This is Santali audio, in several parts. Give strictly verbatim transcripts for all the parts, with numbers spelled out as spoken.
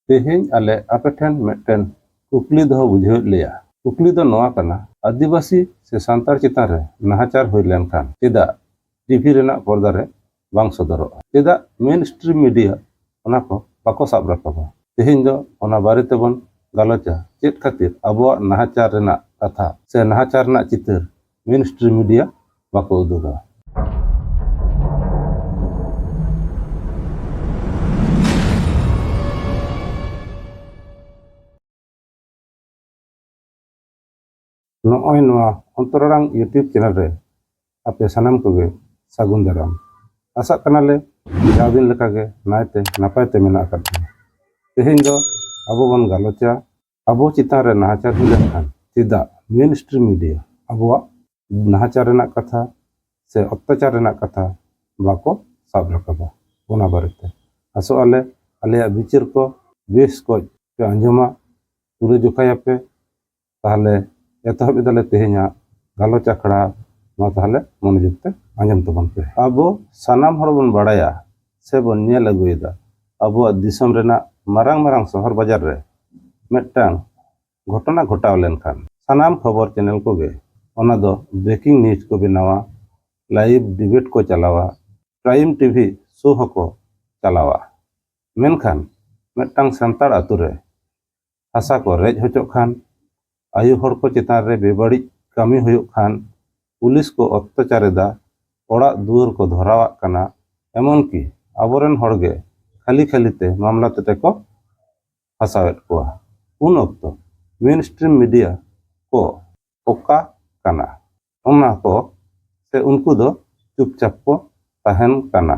ᱛᱮᱦᱮᱧ ᱟᱞᱮ ᱟᱯᱮ ᱴᱷᱮᱱ ᱢᱤᱫᱴᱮᱱ ᱠᱩᱠᱞᱤ ᱫᱚᱦᱚ ᱵᱩᱡᱷᱟᱹᱣᱮᱫ ᱞᱮᱭᱟ᱾ ᱠᱩᱠᱞᱤ ᱫᱚ ᱱᱚᱣᱟ ᱠᱟᱱᱟ, ᱟᱹᱫᱤᱵᱟᱹᱥᱤ ᱥᱮ ᱥᱟᱱᱛᱟᱲ ᱪᱮᱛᱟᱱ ᱨᱮ ᱱᱟᱦᱟᱪᱟᱨ ᱦᱩᱭ ᱞᱮᱱᱠᱷᱟᱱ ᱪᱮᱫᱟᱜ ᱴᱤᱵᱷᱤ ᱨᱮᱱᱟᱜ ᱯᱚᱨᱫᱟ ᱨᱮ ᱵᱟᱝ ᱥᱚᱫᱚᱨᱚᱜᱼᱟ? ᱪᱮᱫᱟᱜ ᱢᱮᱱ ᱥᱴᱨᱤᱢ ᱢᱤᱰᱤᱭᱟ ᱚᱱᱟ ᱠᱚ ᱵᱟᱠᱚ ᱥᱟᱵ ᱨᱟᱠᱟᱵᱟ? ᱛᱮᱦᱮᱧ ᱫᱚ ᱚᱱᱟ ᱵᱟᱨᱮ ᱛᱮᱵᱚᱱ ᱜᱟᱞᱚᱪᱟ, ᱪᱮᱫ ᱠᱷᱟᱹᱛᱤᱨ ᱟᱵᱚᱣᱟᱜ ᱱᱟᱦᱟᱪᱟᱨ ᱨᱮᱱᱟᱜ ᱠᱟᱛᱷᱟ ᱥᱮ ᱱᱟᱦᱟᱪᱟᱨ ᱨᱮᱱᱟᱜ ᱪᱤᱛᱟᱹᱨ ᱢᱮᱱ ᱥᱴᱨᱤᱢ ᱢᱤᱰᱤᱭᱟ ᱵᱟᱠᱚ ᱩᱫᱩᱜᱟ᱾ ᱱᱚᱜᱼᱚᱭ ᱱᱚᱣᱟ ᱚᱱᱛᱚᱨᱟᱲᱟᱝ YouTube ᱪᱮᱱᱮᱞ ᱨᱮ ᱟᱯᱮ ᱥᱟᱱᱟᱢ ᱠᱚᱜᱮ ᱥᱟᱹᱜᱩᱱ ᱫᱟᱨᱟᱢ᱾ ᱟᱥᱟᱜ ᱠᱟᱱᱟᱞᱮ ᱡᱟᱣ ᱫᱤᱱ ᱞᱮᱠᱟᱜᱮ ᱱᱟᱭᱛᱮ ᱱᱟᱯᱟᱭ ᱛᱮ ᱢᱮᱱᱟᱜ ᱟᱠᱟᱫ ᱵᱚᱱᱟ᱾ ᱛᱮᱦᱮᱧ ᱫᱚ ᱟᱵᱚ ᱵᱚᱱ ᱜᱟᱞᱚᱪᱟ ᱟᱵᱚ ᱪᱮᱛᱟᱱ ᱨᱮ ᱱᱟᱦᱟᱪᱟᱨ ᱦᱩᱭ ᱞᱮᱱᱠᱷᱟᱱ ᱪᱮᱫᱟᱜ ᱢᱮᱱ ᱥᱴᱨᱤᱢ ᱢᱤᱰᱤᱭᱟ ᱟᱵᱚᱣᱟᱜ ᱱᱟᱦᱟᱪᱟᱨ ᱨᱮᱱᱟᱜ ᱠᱟᱛᱷᱟ ᱥᱮ ᱚᱛᱛᱟᱪᱟᱨ ᱨᱮᱱᱟᱜ ᱠᱟᱛᱷᱟ ᱵᱟᱠᱚ ᱥᱟᱵ ᱨᱟᱠᱟᱵᱟ᱾ ᱚᱱᱟ ᱵᱟᱨᱮᱛᱮ ᱟᱥᱚᱜ ᱟᱞᱮ ᱟᱞᱮᱭᱟᱜ ᱵᱤᱪᱟᱹᱨ ᱠᱚ ᱵᱮᱥ ᱠᱚᱡ ᱯᱮ ᱟᱸᱡᱚᱢᱟ, ᱛᱩᱞᱟᱹ ᱡᱚᱠᱷᱟᱭᱟᱯᱮ᱾ ᱛᱟᱦᱞᱮ ᱮᱛᱚᱦᱚᱵ ᱮᱫᱟᱞᱮ ᱛᱮᱦᱮᱧᱟᱜ ᱜᱟᱞᱚᱪ ᱟᱠᱷᱲᱟ᱾ ᱢᱟ ᱛᱟᱦᱞᱮ ᱢᱚᱱᱳᱡᱳᱜᱽ ᱛᱮ ᱟᱸᱡᱚᱢ ᱛᱟᱵᱚᱱ ᱯᱮ᱾ ᱟᱵᱚ ᱥᱟᱱᱟᱢ ᱦᱚᱲ ᱵᱚᱱ ᱵᱟᱲᱟᱭᱟ ᱥᱮ ᱵᱚᱱ ᱧᱮᱞ ᱟᱹᱜᱩᱭᱮᱫᱟ, ᱟᱵᱚᱣᱟᱜ ᱫᱤᱥᱚᱢ ᱨᱮᱱᱟᱜ ᱢᱟᱨᱟᱝ ᱢᱟᱨᱟᱝ ᱥᱚᱦᱚᱨ ᱵᱟᱡᱟᱨ ᱨᱮ ᱢᱤᱫᱴᱟᱝ ᱜᱷᱚᱴᱚᱱᱟ ᱜᱷᱚᱴᱟᱣ ᱞᱮᱱᱠᱷᱟᱱ ᱥᱟᱱᱟᱢ ᱠᱷᱚᱵᱚᱨ ᱪᱮᱱᱮᱞ ᱠᱚᱜᱮ ᱚᱱᱟ ᱫᱚ ᱵᱨᱮᱠᱤᱝ ᱱᱤᱭᱩᱡᱽ ᱠᱚ ᱵᱮᱱᱟᱣᱟ, ᱞᱟᱭᱤᱵᱷ ᱰᱤᱵᱮᱴ ᱠᱚ ᱪᱟᱞᱟᱣᱟ, ᱯᱨᱟᱭᱤᱢ ᱴᱤᱵᱷᱤ ᱥᱳ ᱦᱚᱸᱠᱚ ᱪᱟᱞᱟᱣᱟ᱾ ᱢᱮᱱᱠᱷᱟᱱ ᱢᱤᱫᱴᱟᱝ ᱥᱟᱱᱛᱟᱲ ᱟᱛᱳ ᱨᱮ ᱦᱟᱥᱟ ᱠᱚ ᱨᱮᱡ ᱦᱚᱪᱚᱜ ᱠᱷᱟᱱ, ᱟᱭᱳ ᱦᱚᱲ ᱠᱚ ᱪᱮᱛᱟᱱ ᱨᱮ ᱵᱮᱵᱟᱹᱲᱤᱡ ᱠᱟᱹᱢᱤ ᱦᱩᱭᱩᱜ ᱠᱷᱟᱱ, ᱯᱩᱞᱤᱥ ᱠᱚ ᱚᱛᱛᱟᱪᱟᱨ ᱮᱫᱟ, ᱚᱲᱟᱜ ᱫᱩᱣᱟᱹᱨ ᱠᱚ ᱫᱷᱚᱨᱟᱣᱟᱜ ᱠᱟᱱᱟ, ᱮᱢᱚᱱᱠᱤ ᱟᱵᱚᱨᱮᱱ ᱦᱚᱲᱜᱮ ᱠᱷᱟᱹᱞᱤ ᱠᱷᱟᱹᱞᱤ ᱛᱮ ᱢᱟᱢᱞᱟ ᱛᱮ ᱠᱚ ᱯᱷᱟᱥᱟᱣᱮᱫ ᱠᱚᱣᱟ᱾ ᱩᱱ ᱚᱠᱛᱚ ᱢᱮᱱ ᱥᱴᱨᱤᱢ ᱢᱤᱰᱤᱭᱟ ᱠᱚ ᱚᱠᱟ ᱠᱟᱱᱟ? ᱚᱱᱟ ᱠᱚ ᱥᱮ ᱩᱱᱠᱩ ᱫᱚ ᱪᱩᱯᱪᱟᱯ ᱠᱚ ᱛᱟᱦᱮᱱ ᱠᱟᱱᱟ᱾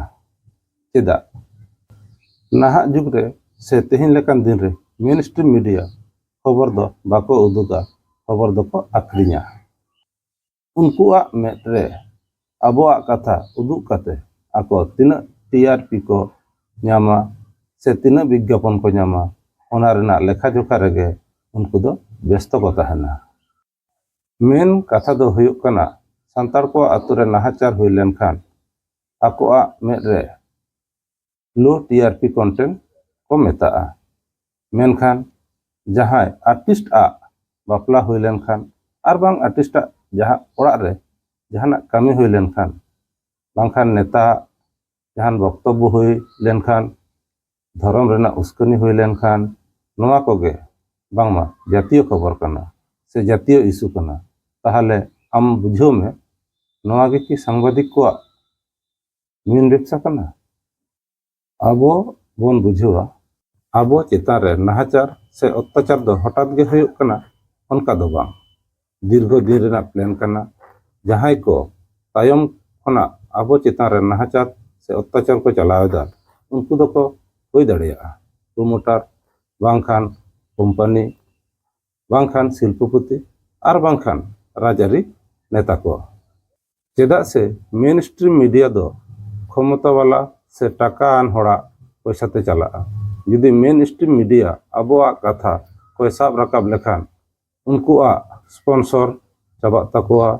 ᱪᱮᱫᱟᱜ? ᱱᱟᱦᱟᱜ ᱡᱩᱜᱽ ᱨᱮ ᱥᱮ ᱛᱮᱦᱮᱧ ᱞᱮᱠᱟᱱ ᱫᱤᱱ ᱨᱮ ᱢᱮᱱ ᱥᱴᱨᱤᱢ ᱢᱤᱰᱤᱭᱟ ᱠᱷᱚᱵᱚᱨ ᱫᱚ ᱵᱟᱠᱚ ᱩᱫᱩᱜᱟ, ᱠᱷᱚᱵᱚᱨ ᱫᱚᱠᱚ ᱟᱠᱷᱨᱤᱧᱟ᱾ ᱩᱱᱠᱩᱣᱟᱜ ᱢᱮᱫ ᱨᱮ ᱟᱵᱚᱣᱟᱜ ᱠᱟᱛᱷᱟ ᱩᱫᱩᱜ ᱠᱟᱛᱮ ᱟᱠᱚ ᱛᱤᱱᱟᱹᱜ ᱴᱤ ᱟᱨ ᱯᱤ ᱠᱚ ᱧᱟᱢᱟ ᱥᱮ ᱛᱤᱱᱟᱹᱜ ᱵᱤᱜᱽᱜᱟᱯᱚᱱ ᱠᱚ ᱧᱟᱢᱟ, ᱚᱱᱟ ᱨᱮᱱᱟᱜ ᱞᱮᱠᱷᱟ ᱡᱚᱠᱷᱟ ᱨᱮᱜᱮ ᱩᱱᱠᱩ ᱫᱚ ᱵᱮᱥᱛᱚ ᱠᱚ ᱛᱟᱦᱮᱱᱟ᱾ ᱢᱮᱱ ᱠᱟᱛᱷᱟ ᱫᱚ ᱦᱩᱭᱩᱜ ᱠᱟᱱᱟ, ᱥᱟᱱᱛᱟᱲ ᱠᱚᱣᱟᱜ ᱟᱛᱳ ᱨᱮ ᱱᱟᱦᱟᱪᱟᱨ ᱦᱩᱭ ᱞᱮᱱᱠᱷᱟᱱ ᱟᱠᱚᱣᱟᱜ ᱢᱮᱫ ᱨᱮ ᱞᱳ ᱴᱤ ᱟᱨ ᱯᱤ ᱠᱚᱱᱴᱮᱱᱴ ᱠᱚ ᱢᱮᱛᱟᱜᱼᱟ᱾ ᱢᱮᱱᱠᱷᱟᱱ ᱡᱟᱦᱟᱸᱭ ᱟᱨᱴᱤᱥᱴ ᱟᱜ ᱵᱟᱯᱞᱟ ᱦᱩᱭ ᱞᱮᱱᱠᱷᱟᱱ, ᱟᱨ ᱵᱟᱝ ᱟᱨᱴᱤᱥᱴ ᱟᱜ ᱡᱟᱦᱟᱸ ᱚᱲᱟᱜ ᱨᱮ ᱡᱟᱦᱟᱱᱟᱜ ᱠᱟᱹᱢᱤ ᱦᱩᱭ ᱞᱮᱱᱠᱷᱟᱱ, ᱵᱟᱝᱠᱷᱟᱱ ᱱᱮᱛᱟ ᱡᱟᱦᱟᱱ ᱵᱚᱠᱛᱚᱵᱵᱚ ᱦᱩᱭ ᱞᱮᱱᱠᱷᱟᱱ, ᱫᱷᱚᱨᱚᱢ ᱨᱮᱱᱟᱜ ᱩᱥᱠᱟᱹᱱᱤ ᱦᱩᱭ ᱞᱮᱱᱠᱷᱟᱱ, ᱱᱚᱣᱟ ᱠᱚᱜᱮ ᱵᱟᱝᱢᱟ ᱡᱟᱹᱛᱤᱭᱚ ᱠᱷᱚᱵᱚᱨ ᱠᱟᱱᱟ ᱥᱮ ᱡᱟᱹᱛᱤᱭᱚ ᱤᱥᱩ ᱠᱟᱱᱟ᱾ ᱛᱟᱦᱚᱞᱮ ᱟᱢ ᱵᱩᱡᱷᱟᱹᱣ ᱢᱮ, ᱱᱚᱣᱟ ᱜᱮ ᱠᱤ ᱥᱟᱝᱵᱟᱫᱤᱠ ᱠᱚᱣᱟᱜ ᱢᱮᱱ ᱵᱮᱵᱽᱥᱟ ᱠᱟᱱᱟ? ᱟᱵᱚ ᱵᱚᱱ ᱵᱩᱡᱷᱟᱹᱣᱟ, ᱟᱵᱚ ᱪᱮᱛᱟᱱ ᱨᱮ ᱱᱟᱦᱟᱪᱟᱨ ᱥᱮ ᱚᱛᱛᱟᱪᱟᱨ ᱫᱚ ᱦᱚᱴᱟᱛ ᱜᱮ ᱦᱩᱭᱩᱜ ᱠᱟᱱᱟ, ᱚᱱᱠᱟ ᱫᱚ ᱵᱟᱝ᱾ ᱫᱤᱨᱜᱷᱚ ᱫᱤᱱ ᱨᱮᱱᱟᱜ ᱯᱞᱮᱱ ᱠᱟᱱᱟ᱾ ᱡᱟᱦᱟᱸᱭ ᱠᱚ ᱛᱟᱭᱚᱢ ᱠᱷᱚᱱᱟᱜ ᱟᱵᱚ ᱪᱮᱛᱟᱱ ᱨᱮ ᱱᱟᱦᱟᱪᱟᱨ ᱥᱮ ᱚᱛᱛᱟᱪᱟᱨ ᱠᱚ ᱪᱟᱞᱟᱣ ᱮᱫᱟ, ᱩᱱᱠᱩ ᱫᱚᱠᱚ ᱦᱩᱭ ᱫᱟᱲᱮᱭᱟᱜᱼᱟ ᱯᱨᱳᱢᱳᱴᱟᱨ, ᱵᱟᱝᱠᱷᱟᱱ ᱠᱳᱢᱯᱟᱱᱤ, ᱵᱟᱝᱠᱷᱟᱱ ᱥᱤᱞᱯᱚᱯᱚᱛᱤ, ᱟᱨ ᱵᱟᱝᱠᱷᱟᱱ ᱨᱟᱡᱽᱟᱹᱨᱤ ᱱᱮᱛᱟ ᱠᱚ᱾ ᱪᱮᱫᱟᱜ ᱥᱮ ᱢᱮᱱ ᱥᱴᱨᱤᱢ ᱢᱤᱰᱤᱭᱟ ᱫᱚ ᱠᱷᱚᱢᱚᱛᱟ ᱵᱟᱞᱟ ᱥᱮ ᱴᱟᱠᱟ ᱟᱱ ᱦᱚᱲᱟᱜ ᱯᱚᱭᱥᱟ ᱛᱮ ᱪᱟᱞᱟᱜᱼᱟ᱾ ᱡᱩᱫᱤ ᱢᱮᱱ ᱥᱴᱨᱤᱢ ᱢᱤᱰᱤᱭᱟ ᱟᱵᱚᱣᱟᱜ ᱠᱟᱛᱷᱟ ᱠᱚᱭ ᱥᱟᱵ ᱨᱟᱠᱟᱵ ᱞᱮᱠᱷᱟᱱ, ᱩᱱᱠᱩᱣᱟᱜ ᱥᱯᱚᱱᱥᱚᱨ ᱪᱟᱵᱟᱜ ᱛᱟᱠᱚᱣᱟ,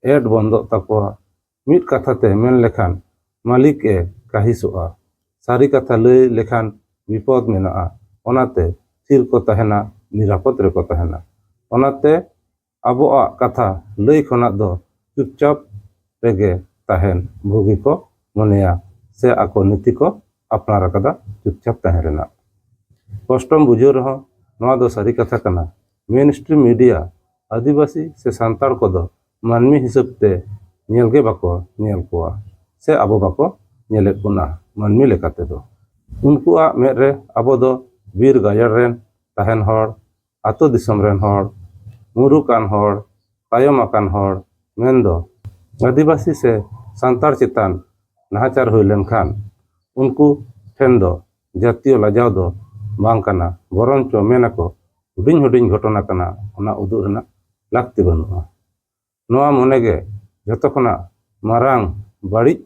ᱮᱰ ᱵᱚᱱᱫᱚᱜ ᱛᱟᱠᱚᱣᱟ᱾ ᱢᱤᱫ ᱠᱟᱛᱷᱟ ᱛᱮ ᱢᱮᱱ ᱞᱮᱠᱷᱟᱱ, ᱢᱟᱹᱞᱤᱠ ᱮ ᱠᱟᱹᱦᱤᱥᱚᱜᱼᱟ᱾ ᱥᱟᱹᱨᱤ ᱠᱟᱛᱷᱟ ᱞᱟᱹᱭ ᱞᱮᱠᱷᱟᱱ ᱵᱤᱯᱚᱫ ᱢᱮᱱᱟᱜᱼᱟ᱾ ᱚᱱᱟᱛᱮ ᱛᱷᱤᱨ ᱠᱚ ᱛᱟᱦᱮᱱᱟ, ᱱᱤᱨᱟᱯᱚᱫ ᱨᱮᱠᱚ ᱛᱟᱦᱮᱱᱟ᱾ ᱚᱱᱟᱛᱮ ᱟᱵᱚᱣᱟᱜ ᱠᱟᱛᱷᱟ ᱞᱟᱹᱭ ᱠᱷᱚᱱᱟᱜ ᱫᱚ ᱪᱩᱯᱪᱟᱯ ᱨᱮᱜᱮ ᱛᱟᱦᱮᱱ ᱵᱩᱜᱤ ᱠᱚ ᱢᱚᱱᱮᱭᱟ, ᱥᱮ ᱟᱠᱚ ᱱᱤᱛᱤ ᱠᱚ ᱟᱯᱱᱟᱨ ᱟᱠᱟᱫᱟ ᱪᱩᱯᱪᱟᱯ ᱛᱟᱦᱮᱸ ᱨᱮᱱᱟᱜ᱾ ᱠᱚᱥᱴᱚᱢ ᱵᱩᱡᱷᱟᱹᱣ ᱨᱮᱦᱚᱸ, ᱱᱚᱣᱟ ᱫᱚ ᱥᱟᱹᱨᱤ ᱠᱟᱛᱷᱟ ᱠᱟᱱᱟ᱾ ᱢᱮᱱ ᱥᱴᱨᱤᱢ ᱢᱤᱰᱤᱭᱟ ᱟᱹᱫᱤᱵᱟᱹᱥᱤ ᱥᱮ ᱥᱟᱱᱛᱟᱲ ᱠᱚᱫᱚ ᱢᱟᱹᱱᱢᱤ ᱦᱤᱥᱟᱹᱵ ᱛᱮ ᱧᱮᱞ ᱜᱮ ᱵᱟᱠᱚ ᱧᱮᱞ ᱠᱚᱣᱟ, ᱥᱮ ᱟᱵᱚ ᱵᱟᱠᱚ ᱧᱮᱞᱮᱫ ᱵᱚᱱᱟ ᱢᱟᱹᱱᱢᱤ ᱞᱮᱠᱟ ᱛᱮᱫᱚ᱾ ᱩᱱᱠᱩᱣᱟᱜ ᱢᱮᱫ ᱨᱮ ᱟᱵᱚ ᱫᱚ ᱵᱤᱨ ᱜᱟᱡᱟᱲ ᱨᱮᱱ ᱛᱟᱦᱮᱱ ᱦᱚᱲ, ᱟᱛᱳ ᱫᱤᱥᱚᱢ ᱨᱮᱱ ᱦᱚᱲ, ᱢᱩᱨᱩᱠ ᱟᱱ ᱦᱚᱲ, ᱛᱟᱭᱚᱢ ᱟᱠᱟᱱ ᱦᱚᱲ, ᱢᱮᱱᱫᱚ ᱟᱹᱫᱤᱵᱟᱹᱥᱤ ᱥᱮ ᱥᱟᱱᱛᱟᱲ ᱪᱮᱛᱟᱱ ᱱᱟᱦᱟᱪᱟᱨ ᱦᱩᱭ ᱞᱮᱱᱠᱷᱟᱱ, ᱩᱱᱠᱩ ᱴᱷᱮᱱ ᱫᱚ ᱡᱟᱹᱛᱤᱭᱚ ᱞᱟᱡᱟᱣ ᱫᱚ ᱵᱟᱝ ᱠᱟᱱᱟ, ᱵᱚᱨᱚᱱᱪᱚ ᱢᱮᱱ ᱟᱠᱚ, ᱦᱩᱰᱤᱧ ᱦᱩᱰᱤᱧ ᱜᱷᱚᱴᱚᱱᱟ ᱠᱟᱱᱟ, ᱚᱱᱟ ᱩᱫᱩᱜ ᱨᱮᱱᱟᱜ ᱞᱟᱹᱠᱛᱤ ᱵᱟᱹᱱᱩᱜᱼᱟ᱾ ᱱᱚᱣᱟ ᱢᱚᱱᱮ ᱜᱮ ᱡᱷᱚᱛᱚ ᱠᱷᱚᱱᱟᱜ ᱢᱟᱨᱟᱝ ᱵᱟᱹᱲᱤᱡ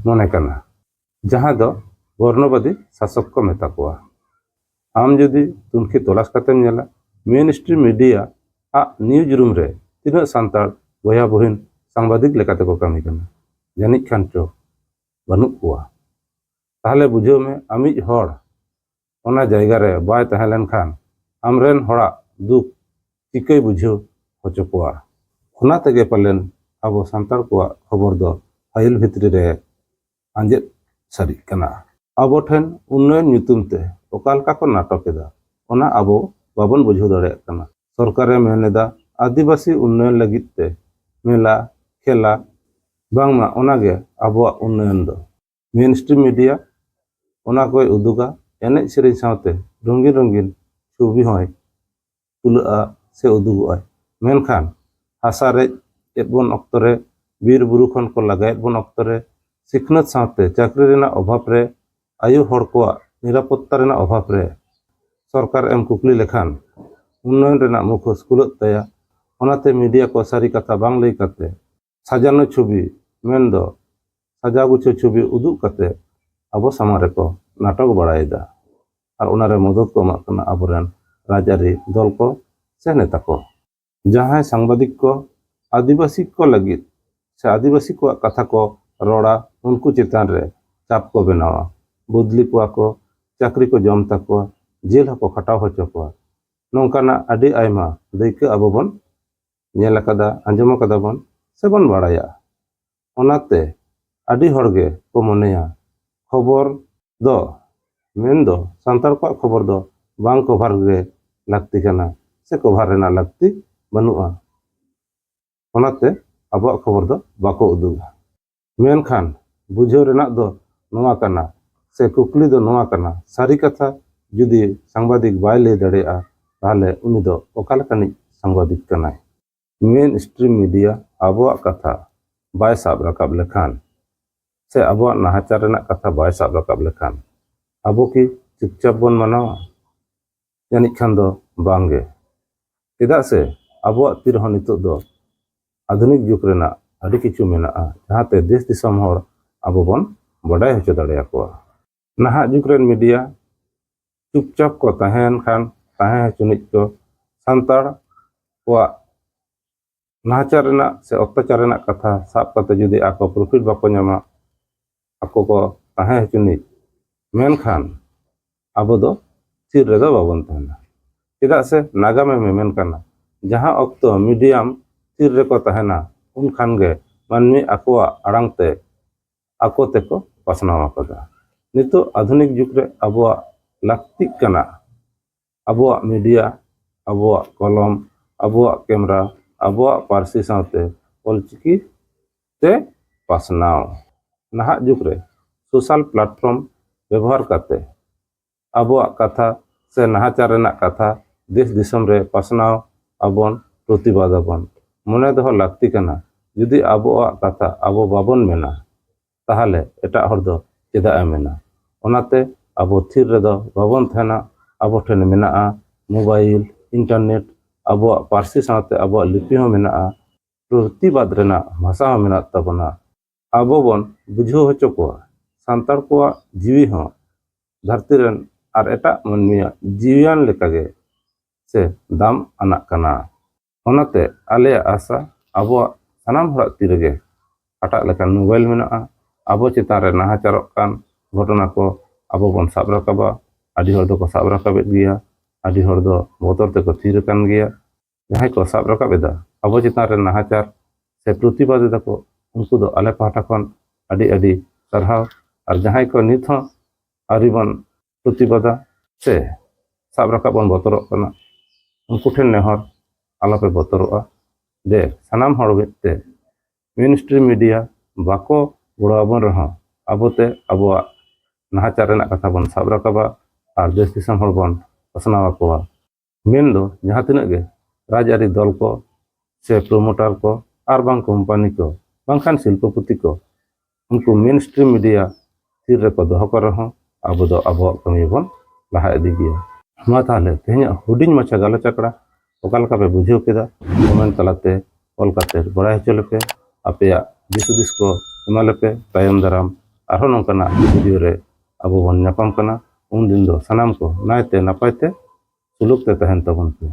ᱢᱚᱱᱮ ᱠᱟᱱᱟ, ᱡᱟᱦᱟᱸ ᱫᱚ ᱵᱚᱨᱱᱚᱵᱟᱫᱤ ᱥᱟᱥᱚᱠ ᱠᱚ ᱢᱮᱛᱟ ᱠᱚᱣᱟ᱾ ᱟᱢ ᱡᱩᱫᱤ ᱛᱩᱱᱠᱷᱤ ᱛᱚᱞᱟᱥ ᱠᱟᱛᱮᱢ ᱧᱮᱞᱟ, ᱢᱮᱱ ᱥᱴᱨᱤᱢ ᱢᱤᱰᱤᱭᱟ ᱟᱜ ᱱᱤᱭᱩᱡᱽ ᱨᱩᱢ ᱨᱮ ᱛᱤᱱᱟᱹᱜ ᱥᱟᱱᱛᱟᱲ ᱵᱚᱭᱦᱟ ᱵᱩᱦᱤᱱ ᱥᱟᱝᱵᱟᱫᱤᱠ ᱞᱮᱠᱟᱛᱮ ᱠᱚ ᱠᱟᱹᱢᱤ ᱠᱟᱱᱟ? ᱡᱟᱹᱱᱤᱡ ᱠᱷᱟᱱ ᱪᱚ ᱵᱟᱹᱱᱩᱜ ᱠᱚᱣᱟ᱾ ᱛᱟᱦᱞᱮ ᱵᱩᱡᱷᱟᱹᱣ ᱢᱮ, ᱟᱢᱤᱡ ᱦᱚᱲ ᱚᱱᱟ ᱡᱟᱭᱜᱟ ᱨᱮ ᱵᱟᱭ ᱛᱟᱦᱮᱸ ᱞᱮᱱᱠᱷᱟᱱ ᱟᱢᱨᱮᱱ ᱦᱚᱲᱟᱜ ᱫᱩᱠ ᱪᱤᱠᱟᱹᱭ ᱵᱩᱡᱷᱟᱹᱣ ᱦᱚᱪᱚ ᱠᱚᱣᱟ? ᱚᱱᱟ ᱛᱮᱜᱮ ᱯᱟᱞᱮᱱ ᱟᱵᱚ ᱥᱟᱱᱛᱟᱲ ᱠᱚᱣᱟᱜ ᱠᱷᱚᱵᱚᱨ ᱫᱚ ᱯᱷᱟᱭᱤᱞ ᱵᱷᱤᱛᱨᱤ ᱨᱮ ᱟᱸᱡᱮᱫ ᱥᱟᱹᱨᱤᱜ ᱠᱟᱱᱟ᱾ ᱟᱵᱚ ᱴᱷᱮᱱ ᱩᱱᱱᱚᱭᱚᱱ ᱧᱩᱛᱩᱢ ᱛᱮ ᱚᱠᱟ ᱞᱮᱠᱟ ᱠᱚ ᱱᱟᱴᱚᱠ ᱮᱫᱟ, ᱚᱱᱟ ᱟᱵᱚ ᱵᱟᱵᱚᱱ ᱵᱩᱡᱷᱟᱹᱣ ᱫᱟᱲᱮᱭᱟᱜ ᱠᱟᱱᱟ᱾ ᱥᱚᱨᱠᱟᱨᱮ ᱢᱮᱱ ᱮᱫᱟ ᱟᱹᱫᱤᱵᱟᱹᱥᱤ ᱩᱱᱱᱚᱭᱚᱱ ᱞᱟᱹᱜᱤᱫ ᱛᱮ ᱢᱮᱞᱟ, ᱠᱷᱮᱞᱟ, ᱵᱟᱝᱢᱟ ᱚᱱᱟᱜᱮ ᱟᱵᱚᱣᱟᱜ ᱩᱱᱱᱚᱭᱚᱱ ᱫᱚ᱾ ᱢᱮᱱ ᱥᱴᱨᱤᱢ ᱢᱤᱰᱤᱭᱟ ᱚᱱᱟ ᱠᱚᱭ ᱩᱫᱩᱜᱟ, ᱮᱱᱮᱡ ᱥᱮᱨᱮᱧ ᱥᱟᱶᱛᱮ ᱨᱚᱝᱜᱤᱱ ᱨᱚᱝᱜᱤᱱ ᱪᱷᱚᱵᱤ ᱦᱚᱸᱭ ᱛᱩᱞᱟᱹᱜᱼᱟ ᱥᱮ ᱩᱫᱩᱜᱚᱜᱼᱟᱭ᱾ ᱢᱮᱱᱠᱷᱟᱱ ᱦᱟᱥᱟ ᱨᱮᱡ ᱮᱫ ᱵᱚᱱ ᱚᱠᱛᱚ ᱨᱮ, ᱵᱤᱨ ᱵᱩᱨᱩ ᱠᱷᱚᱱ ᱠᱚ ᱞᱟᱜᱟᱭᱮᱫ ᱵᱚᱱ ᱚᱠᱛᱚ ᱨᱮ, ᱥᱤᱠᱷᱱᱟᱹᱛ ᱥᱟᱶᱛᱮ ᱪᱟᱹᱠᱨᱤ ᱨᱮᱱᱟᱜ ᱚᱵᱷᱟᱵᱽ ᱨᱮ, ᱟᱭᱳ ᱦᱚᱲ ᱠᱚᱣᱟᱜ ᱱᱤᱨᱟᱯᱚᱛᱛᱟ ᱨᱮᱱᱟᱜ ᱚᱵᱷᱟᱵᱽ ᱨᱮ ᱥᱚᱨᱠᱟᱨ ᱮᱢ ᱠᱩᱠᱞᱤ ᱞᱮᱠᱷᱟᱱ ᱩᱱᱱᱚᱭᱚᱱ ᱨᱮᱱᱟᱜ ᱢᱩᱠᱷᱚᱥ ᱠᱷᱩᱞᱟᱹᱜ ᱛᱟᱭᱟ᱾ ᱚᱱᱟᱛᱮ ᱢᱤᱰᱤᱭᱟ ᱠᱚ ᱥᱟᱹᱨᱤ ᱠᱟᱛᱷᱟ ᱵᱟᱝ ᱞᱟᱹᱭ ᱠᱟᱛᱮ ᱥᱟᱡᱟᱱᱚ ᱪᱷᱚᱵᱤ, ᱢᱮᱱᱫᱚ ᱥᱟᱡᱟᱣ ᱜᱩᱪᱷᱟᱹᱣ ᱪᱷᱚᱵᱤ ᱩᱫᱩᱜ ᱠᱟᱛᱮ ᱟᱵᱚ ᱥᱟᱢᱟᱝ ᱨᱮᱠᱚ ᱱᱟᱴᱚᱠ ᱵᱟᱲᱟᱭᱮᱫᱟ᱾ ᱟᱨ ᱚᱱᱟᱨᱮ ᱢᱚᱫᱚᱫ ᱠᱚ ᱮᱢᱟᱜ ᱠᱟᱱᱟ ᱟᱵᱚᱨᱮᱱ ᱨᱟᱡᱽᱟᱹᱨᱤ ᱫᱚᱞ ᱠᱚ ᱥᱮ ᱱᱮᱛᱟ ᱠᱚ᱾ ᱡᱟᱦᱟᱸᱭ ᱥᱟᱝᱵᱟᱫᱤᱠ ᱠᱚ ᱟᱹᱫᱤᱵᱟᱹᱥᱤ ᱠᱚ ᱞᱟᱹᱜᱤᱫ ᱥᱮ ᱟᱹᱫᱤᱵᱟᱹᱥᱤ ᱠᱚᱣᱟᱜ ᱠᱟᱛᱷᱟ ᱠᱚ ᱨᱚᱲᱟ, ᱩᱱᱠᱩ ᱪᱮᱛᱟᱱ ᱨᱮ ᱪᱟᱯ ᱠᱚ ᱵᱮᱱᱟᱣᱟ, ᱵᱚᱫᱞᱤ ᱠᱚᱣᱟ ᱠᱚ, ᱪᱟᱹᱠᱨᱤ ᱠᱚ ᱡᱚᱢ ᱛᱟᱠᱚᱣᱟ, ᱡᱮᱞ ᱦᱚᱸᱠᱚ ᱠᱷᱟᱴᱟᱣ ᱦᱚᱪᱚ ᱠᱚᱣᱟ᱾ ᱱᱚᱝᱠᱟᱱᱟᱜ ᱟᱹᱰᱤ ᱟᱭᱢᱟ ᱫᱟᱹᱭᱠᱟᱹ ᱟᱵᱚ ᱵᱚᱱ ᱧᱮᱞ ᱟᱠᱟᱫᱟ, ᱟᱸᱡᱚᱢ ᱟᱠᱟᱫᱟ ᱵᱚᱱ ᱥᱮ ᱵᱚᱱ ᱵᱟᱲᱟᱭᱟ᱾ ᱚᱱᱟᱛᱮ ᱟᱹᱰᱤ ᱦᱚᱲ ᱜᱮ ᱠᱚ ᱢᱚᱱᱮᱭᱟ ᱠᱷᱚᱵᱚᱨ ᱫᱚ, ᱢᱮᱱᱫᱚ ᱥᱟᱱᱛᱟᱲ ᱠᱚᱣᱟᱜ ᱠᱷᱚᱵᱚᱨ ᱫᱚ ᱵᱟᱝ ᱠᱚᱵᱷᱟᱨ ᱜᱮ ᱞᱟᱹᱠᱛᱤ ᱠᱟᱱᱟ ᱥᱮ ᱠᱚᱵᱷᱟᱨ ᱨᱮᱱᱟᱜ ᱞᱟᱹᱠᱛᱤ ᱵᱟᱹᱱᱩᱜᱼᱟ᱾ ᱚᱱᱟᱛᱮ ᱟᱵᱚᱣᱟᱜ ᱠᱷᱚᱵᱚᱨ ᱫᱚ ᱵᱟᱠᱚ ᱩᱫᱩᱜᱟ᱾ ᱢᱮᱱᱠᱷᱟᱱ ᱵᱩᱡᱷᱟᱹᱣ ᱨᱮᱱᱟᱜ ᱫᱚ ᱱᱚᱣᱟ ᱠᱟᱱᱟ ᱥᱮ ᱠᱩᱠᱞᱤ ᱫᱚ ᱱᱚᱣᱟ ᱠᱟᱱᱟ, ᱥᱟᱹᱨᱤ ᱠᱟᱛᱷᱟ ᱡᱩᱫᱤ ᱥᱟᱝᱵᱟᱫᱤᱠ ᱵᱟᱭ ᱞᱟᱹᱭ ᱫᱟᱲᱮᱭᱟᱜᱼᱟ, ᱛᱟᱦᱚᱞᱮ ᱩᱱᱤ ᱫᱚ ᱚᱠᱟ ᱞᱮᱠᱟᱱᱤᱡ ᱥᱟᱝᱵᱟᱫᱤᱠ ᱠᱟᱱᱟᱭ? ᱢᱮᱱ ᱥᱴᱨᱤᱢ ᱢᱤᱰᱤᱭᱟ ᱟᱵᱚᱣᱟᱜ ᱠᱟᱛᱷᱟ ᱵᱟᱭ ᱥᱟᱵ ᱨᱟᱠᱟᱵ ᱞᱮᱠᱷᱟᱱ ᱥᱮ ᱟᱵᱚᱣᱟᱜ ᱱᱟᱦᱟᱪᱟᱨ ᱨᱮᱱᱟᱜ ᱠᱟᱛᱷᱟ ᱵᱟᱭ ᱥᱟᱵ ᱨᱟᱠᱟᱵ ᱞᱮᱠᱷᱟᱱ ᱟᱵᱚ ᱠᱤ ᱪᱩᱯᱪᱟᱯ ᱵᱚᱱ ᱢᱟᱱᱟᱣᱟ? ᱡᱟᱹᱱᱤᱡ ᱠᱷᱟᱱ ᱫᱚ ᱵᱟᱝ ᱜᱮ᱾ ᱪᱮᱫᱟᱜ ᱥᱮ ᱟᱵᱚᱣᱟᱜ ᱛᱤ ᱨᱮᱦᱚᱸ ᱱᱤᱛᱚᱜ ᱫᱚ ᱟᱫᱷᱩᱱᱤᱠ ᱡᱩᱜᱽ ᱨᱮᱱᱟᱜ ᱟᱹᱰᱤ ᱠᱤᱪᱷᱩ ᱢᱮᱱᱟᱜᱼᱟ, ᱡᱟᱦᱟᱸᱛᱮ ᱫᱮᱥ ᱫᱤᱥᱚᱢ ᱦᱚᱲ ᱟᱵᱚ ᱵᱚᱱ ᱵᱟᱰᱟᱭ ᱦᱚᱪᱚ ᱫᱟᱲᱮᱭᱟᱠᱚᱣᱟ᱾ ᱱᱟᱦᱟᱜ ᱡᱩᱜᱽ ᱨᱮᱱ ᱢᱤᱰᱤᱭᱟ ᱪᱩᱯᱪᱟᱯ ᱠᱚ ᱛᱟᱦᱮᱸᱭᱮᱱ ᱠᱷᱟᱱ ᱛᱟᱦᱮᱸ ᱦᱚᱪᱚᱱᱤᱡ ᱠᱚ᱾ ᱥᱟᱱᱛᱟᱲ ᱠᱚᱣᱟᱜ ᱱᱟᱦᱟᱪᱟᱨ ᱨᱮᱱᱟᱜ ᱥᱮ ᱚᱛᱛᱟᱪᱟᱨ ᱨᱮᱱᱟᱜ ᱠᱟᱛᱷᱟ ᱥᱟᱵ ᱠᱟᱛᱮ ᱡᱩᱫᱤ ᱟᱠᱚ ᱯᱨᱚᱯᱷᱤᱴ ᱵᱟᱠᱚ ᱧᱟᱢᱟ, ᱟᱠᱚ ᱠᱚ ᱛᱟᱦᱮᱸ ᱦᱚᱪᱚᱱᱤᱡ᱾ ᱢᱮᱱᱠᱷᱟᱱ ᱟᱵᱚ ᱫᱚ ᱛᱷᱤᱨ ᱨᱮᱫᱚ ᱵᱟᱵᱚᱱ ᱛᱟᱦᱮᱱᱟ᱾ ᱪᱮᱫᱟᱜ ᱥᱮ ᱱᱟᱜᱟᱢᱮ ᱢᱮᱢᱮᱱ ᱠᱟᱱᱟ, ᱡᱟᱦᱟᱸ ᱚᱠᱛᱚ ᱢᱤᱰᱤᱭᱟᱢ ᱛᱷᱤᱨ ᱨᱮᱠᱚ ᱛᱟᱦᱮᱱᱟ, ᱩᱱᱠᱷᱟᱱ ᱜᱮ ᱢᱟᱹᱱᱢᱤ ᱟᱠᱚᱣᱟᱜ ᱟᱲᱟᱝ ᱛᱮ ᱟᱠᱚ ᱛᱮᱠᱚ ᱯᱟᱥᱱᱟᱣ ᱟᱠᱟᱫᱟ᱾ ᱱᱤᱛᱚᱜ ᱟᱫᱷᱩᱱᱤᱠ ᱡᱩᱜᱽ ᱨᱮ ᱟᱵᱚᱣᱟᱜ ᱞᱟᱹᱠᱛᱤᱜ ᱠᱟᱱᱟ ᱟᱵᱚᱣᱟᱜ ᱢᱤᱰᱤᱭᱟ, ᱟᱵᱚᱣᱟᱜ ᱠᱚᱞᱚᱢ, ᱟᱵᱚᱣᱟᱜ ᱠᱮᱢᱨᱟ, ᱟᱵᱚᱣᱟᱜ ᱯᱟᱹᱨᱥᱤ ᱥᱟᱶᱛᱮ ᱚᱞᱪᱤᱠᱤ ᱛᱮ ᱯᱟᱥᱱᱟᱣ᱾ ᱱᱟᱦᱟᱜ ᱡᱩᱜᱽ ᱨᱮ ᱥᱳᱥᱟᱞ ᱯᱞᱟᱴᱯᱷᱚᱨᱢ ᱵᱮᱵᱚᱦᱟᱨ ᱠᱟᱛᱮ ᱟᱵᱚᱣᱟᱜ ᱠᱟᱛᱷᱟ ᱥᱮ ᱱᱟᱦᱟᱪᱟᱨ ᱨᱮᱱᱟᱜ ᱠᱟᱛᱷᱟ ᱫᱮᱥ ᱫᱤᱥᱚᱢ ᱨᱮ ᱯᱟᱥᱱᱟᱣ ᱟᱵᱚᱱ, ᱯᱨᱚᱛᱤᱵᱟᱫ ᱟᱵᱚᱱ᱾ ᱢᱚᱱᱮ ᱫᱚᱦᱚ ᱞᱟᱹᱠᱛᱤ ᱠᱟᱱᱟ, ᱡᱩᱫᱤ ᱟᱵᱚᱣᱟᱜ ᱠᱟᱛᱷᱟ ᱟᱵᱚ ᱵᱟᱵᱚᱱ ᱢᱮᱱᱟ, ᱛᱟᱦᱚᱞᱮ ᱮᱴᱟᱜ ᱦᱚᱲ ᱫᱚ ᱪᱮᱫᱟᱜ ᱮ ᱢᱮᱱᱟ? ᱚᱱᱟᱛᱮ ᱟᱵᱚ ᱛᱷᱤᱨ ᱨᱮᱫᱚ ᱵᱟᱵᱚᱱ ᱛᱟᱦᱮᱱᱟ᱾ ᱟᱵᱚ ᱴᱷᱮᱱ ᱢᱮᱱᱟᱜᱼᱟ ᱢᱳᱵᱟᱭᱤᱞ, ᱤᱱᱴᱟᱨᱱᱮᱴ, ᱟᱵᱚᱣᱟᱜ ᱯᱟᱹᱨᱥᱤ ᱥᱟᱶᱛᱮ ᱟᱵᱚᱣᱟᱜ ᱞᱤᱯᱤ ᱦᱚᱸ ᱢᱮᱱᱟᱜᱼᱟ, ᱯᱨᱚᱛᱤᱵᱟᱫ ᱨᱮᱱᱟᱜ ᱵᱷᱟᱥᱟ ᱦᱚᱸ ᱢᱮᱱᱟᱜ ᱛᱟᱵᱚᱱᱟ᱾ ᱟᱵᱚ ᱵᱚᱱ ᱵᱩᱡᱷᱟᱹᱣ ᱦᱚᱪᱚ ᱠᱚᱣᱟ, ᱥᱟᱱᱛᱟᱲ ᱠᱚᱣᱟᱜ ᱡᱤᱣᱤ ᱦᱚᱸ ᱫᱷᱟᱹᱨᱛᱤ ᱨᱮᱱ ᱟᱨ ᱮᱴᱟᱜ ᱢᱟᱹᱱᱢᱤᱭᱟᱜ ᱡᱤᱣᱤᱭᱟᱱ ᱞᱮᱠᱟᱜᱮ ᱥᱮ ᱫᱟᱢ ᱟᱱᱟᱜ ᱠᱟᱱᱟ᱾ ᱚᱱᱟᱛᱮ ᱟᱞᱮᱭᱟᱜ ᱟᱥᱟ, ᱟᱵᱚᱣᱟᱜ ᱥᱟᱱᱟᱢ ᱦᱚᱲᱟᱜ ᱛᱤ ᱨᱮᱜᱮ ᱦᱟᱴᱟᱜ ᱞᱮᱠᱟᱱ ᱢᱳᱵᱟᱭᱤᱞ ᱢᱮᱱᱟᱜᱼᱟ᱾ ᱟᱵᱚ ᱪᱮᱛᱟᱱ ᱨᱮ ᱱᱟᱦᱟᱪᱟᱨᱚᱜ ᱠᱟᱱ ᱜᱷᱚᱴᱚᱱᱟ ᱠᱚ ᱟᱵᱚ ᱵᱚᱱ ᱥᱟᱵ ᱨᱟᱠᱟᱵᱟ᱾ ᱟᱹᱰᱤ ᱦᱚᱲ ᱫᱚᱠᱚ ᱥᱟᱵ ᱨᱟᱠᱟᱵᱮᱫ ᱜᱮᱭᱟ, ᱟᱹᱰᱤ ᱦᱚᱲ ᱫᱚ ᱵᱚᱛᱚᱨ ᱛᱮᱠᱚ ᱛᱷᱤᱨ ᱟᱠᱟᱱ ᱜᱮᱭᱟ᱾ ᱡᱟᱦᱟᱸᱭ ᱠᱚ ᱥᱟᱵ ᱨᱟᱠᱟᱵ ᱮᱫᱟ ᱟᱵᱚ ᱪᱮᱛᱟᱱ ᱨᱮ ᱱᱟᱦᱟᱪᱟᱨ ᱥᱮ ᱯᱨᱚᱛᱤᱵᱟᱫ ᱮᱫᱟ ᱠᱚ, ᱩᱱᱠᱩ ᱫᱚ ᱟᱞᱮ ᱯᱟᱦᱴᱟ ᱠᱷᱚᱱ ᱟᱹᱰᱤ ᱟᱹᱰᱤ ᱥᱟᱨᱦᱟᱣ᱾ ᱟᱨ ᱡᱟᱦᱟᱸᱭ ᱠᱚ ᱱᱤᱛ ᱦᱚᱸ ᱟᱹᱣᱨᱤ ᱵᱚᱱ ᱯᱨᱚᱛᱤᱵᱟᱫᱟ ᱥᱮ ᱥᱟᱵ ᱨᱟᱠᱟᱵ ᱵᱚᱱ ᱵᱚᱛᱚᱨᱚᱜ ᱠᱟᱱᱟ, ᱩᱱᱠᱩ ᱴᱷᱮᱱ ᱱᱮᱦᱚᱨ, ᱟᱞᱚᱯᱮ ᱵᱚᱛᱚᱨᱚᱜᱼᱟ᱾ ᱫᱮ ᱥᱟᱱᱟᱢ ᱦᱚᱲ ᱢᱤᱫ ᱛᱮ ᱢᱮᱱ ᱥᱴᱨᱤᱢ ᱢᱤᱰᱤᱭᱟ ᱵᱟᱠᱚ ᱜᱚᱲᱚ ᱟᱵᱚᱱ ᱨᱮᱦᱚᱸ, ᱟᱵᱚᱛᱮ ᱟᱵᱚᱣᱟᱜ ᱱᱟᱦᱟᱪᱟᱨ ᱨᱮᱱᱟᱜ ᱠᱟᱛᱷᱟ ᱵᱚᱱ ᱥᱟᱵ ᱨᱟᱠᱟᱵᱟ ᱟᱨ ᱫᱮᱥ ᱫᱤᱥᱚᱢ ᱦᱚᱲ ᱵᱚᱱ ᱯᱟᱥᱱᱟᱣ ᱟᱠᱚᱣᱟ᱾ ᱢᱮᱱᱫᱚ ᱡᱟᱦᱟᱸ ᱛᱤᱱᱟᱹᱜ ᱜᱮ ᱨᱟᱡᱽᱟᱹᱨᱤ ᱫᱚᱞ ᱠᱚ ᱥᱮ ᱯᱨᱳᱢᱳᱴᱟᱨ ᱠᱚ ᱟᱨ ᱵᱟᱝ ᱠᱳᱢᱯᱟᱱᱤ ᱠᱚ ᱵᱟᱝᱠᱷᱟᱱ ᱥᱤᱞᱯᱚᱯᱚᱛᱤ ᱠᱚ, ᱩᱱᱠᱩ ᱢᱮᱱ ᱥᱴᱨᱤᱢ ᱢᱤᱰᱤᱭᱟ ᱛᱷᱤᱨ ᱨᱮᱠᱚ ᱫᱚᱦᱚ ᱠᱚ ᱨᱮᱦᱚᱸ ᱟᱵᱚ ᱫᱚ ᱟᱵᱚᱣᱟᱜ ᱠᱟᱹᱢᱤ ᱵᱚᱱ ᱞᱟᱦᱟ ᱤᱫᱤ ᱜᱮᱭᱟ᱾ ᱢᱟ ᱛᱟᱦᱚᱞᱮ ᱛᱮᱦᱮᱧᱟᱜ ᱦᱩᱰᱤᱧ ᱢᱟᱪᱷᱟ ᱜᱟᱞᱚᱪ ᱟᱠᱷᱲᱟ ᱚᱠᱟ ᱞᱮᱠᱟ ᱯᱮ ᱵᱩᱡᱷᱟᱹᱣ ᱠᱮᱫᱟ? ᱠᱚᱢᱮᱱᱴ ᱛᱟᱞᱟᱛᱮ ᱚᱞ ᱠᱟᱛᱮ ᱵᱟᱲᱟᱭ ᱦᱚᱪᱚ ᱞᱮᱯᱮ᱾ ᱟᱯᱮᱭᱟᱜ ᱫᱤᱥ ᱦᱩᱫᱤᱥ ᱠᱚ ᱮᱢᱟ ᱞᱮᱯᱮ᱾ ᱛᱟᱭᱚᱢ ᱫᱟᱨᱟᱢ ᱟᱨᱦᱚᱸ ᱱᱚᱝᱠᱟᱱᱟᱜ ᱵᱷᱤᱰᱤᱭᱳ ᱨᱮ ᱟᱵᱚ ᱵᱚᱱ ᱧᱟᱯᱟᱢ ᱠᱟᱱᱟ᱾ ᱩᱱᱫᱤᱱ ᱫᱚ ᱥᱟᱱᱟᱢ ᱠᱚ ᱱᱟᱭᱛᱮ ᱱᱟᱯᱟᱭ ᱛᱮ ᱥᱩᱞᱩᱠ ᱛᱮ ᱛᱟᱦᱮᱱ ᱛᱟᱵᱚᱱ ᱯᱮ᱾